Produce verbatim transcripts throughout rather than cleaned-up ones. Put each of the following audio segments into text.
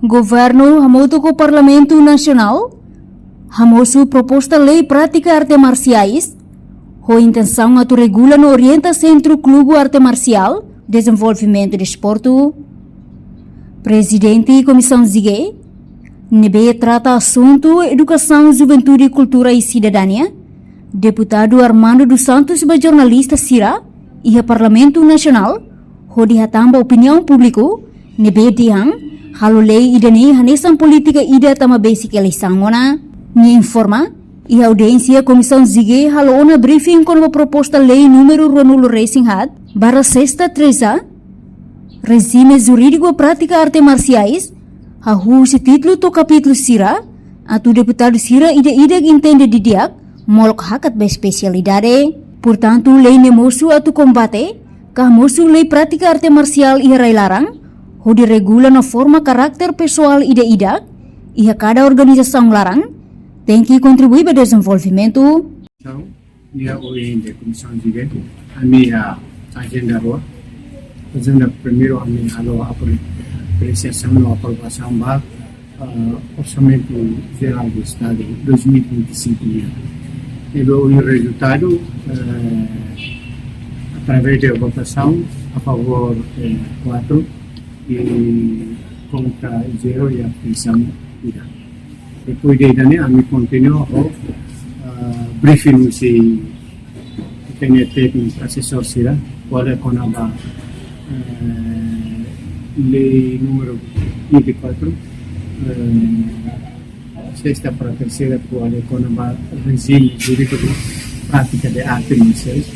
Governu hamutuk ho Parlamentu Nasionál hamosu proposta lei prátika arte marsiais, ho intensaun atu regula no orienta Sentru Klubu Arte Marsiál, Dezenvolvimentu Desportu. Prezidente Komisaun Zige, ne'ebé trata asuntu Edukasaun, Juventude, Kultura i Sidadania, Deputadu Armando dos Santos, ba jornalista sira iha Parlamentu Nasionál, hodi hatán ba opiniaun públiku, ne'ebé dehan halo lei ida-ne'e hanesan polítika ida tanba besik eleisaun ona. Nia informa, iha audiénsia Komisaun Zige halo ona briefing kona-ba proposta lei númeru ruanulu resin haat barra sesta treza, rejime jurídiku prátika arte marsiais, hahú husi títulu to'o kapítulu sira, atu deputadu sira ida-idak entende didi'ak, molok hakat ba espesialidade. Portantu, lei ne'e mosu atu kombate ka hamosu lei prátika arte marsiál iha rai-laran, hodi regula no forma karakter pesoál ida-idak iha kada organizasaun laran, tenke kontribui ba dezenvolvimentu. Entaun, iha ohin dehan Komisaun Zige, ami iha ajenda rua. Ajenda primeiru ami halo apre-, apresiasaun no aprovasaun ba, ah, Orsamentu Jerál do Estadu dois mil e vinte e cinco nian. I ohin rezultadu, eh, através de votasaun, a favór, eh, quatro, i kontra zero i abstensaun ida. Depois de ida-ne'e, ami kontinua ho, ah, briefing husi ita-nia tékniku asesór sira, ko'alia kona-ba, eh, lei númeru vinte e quatro, eh, sesta para terseira, ko'alia kona-ba rejime jurídiku prátika de arte marsiais.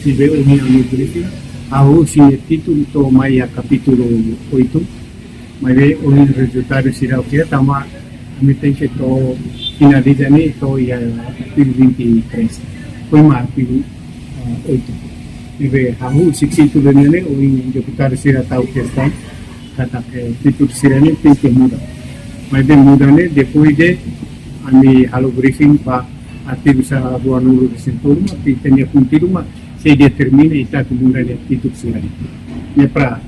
Ne'ebé ohin ami briefing, hahú husi nia títulu to'o mai iha kapítulu oito, maibé ohin rezultadu sira oke, tanba ami tenke to'o finaliza ne'e to'o iha artigu vinte e três. Foin mak artigu, ah, oito. Ne'ebé hahú husi títulu ne'e, ohin deputadu sira tau kestaun katak, eh, títulu sira-ne'e tenke muda. Maibé muda ne'e depois de ami halo briefing ba artigu sa ruanulu resin tolu, mak ita-nia konteúdu mak sei determina ita atu muda nia títulu sira-ne'e. Ne'e para,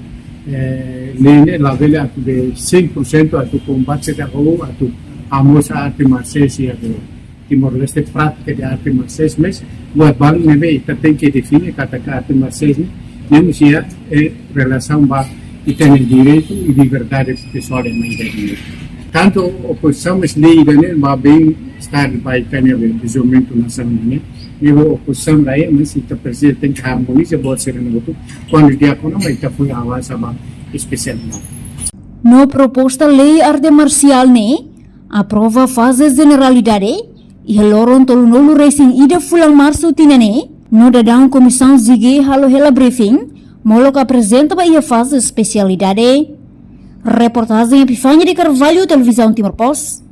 eh, lei ne'e labele atu de cem por cento atu kombate ka ou atu hamosu arte marsiais iha Timor-Leste, prátika de arte marsiais, mas buat balu ne'ebé ita tenke define katak arte marsiais ne'e, ne'e mós iha, eh, relasaun ba ita-nia direitu i liberdade pesoál ema ida-idak. Tantu opozisaun, mas lei ida-ne'e mak bem-estar ba ita-nia dezenvolvimentu nasaun ne'e. Ne'e ba opozisaun rai, mas ita presiza tenke armoniza buat sira-ne'e hotu. Kuandu di'ak ona, mak ita foin avansa ba espesialmente. No proposta lei arte marsiál ne'e aprova faze jeneralidade iha loron tolunulu resin ida fulan Marsu tinan ne'e, no daudaun Komisaun Zige halo hela briefing, molok aprezenta ba iha faze espesialidade. Reportajen Epifania de Carvalho, Televizaun Timor Post.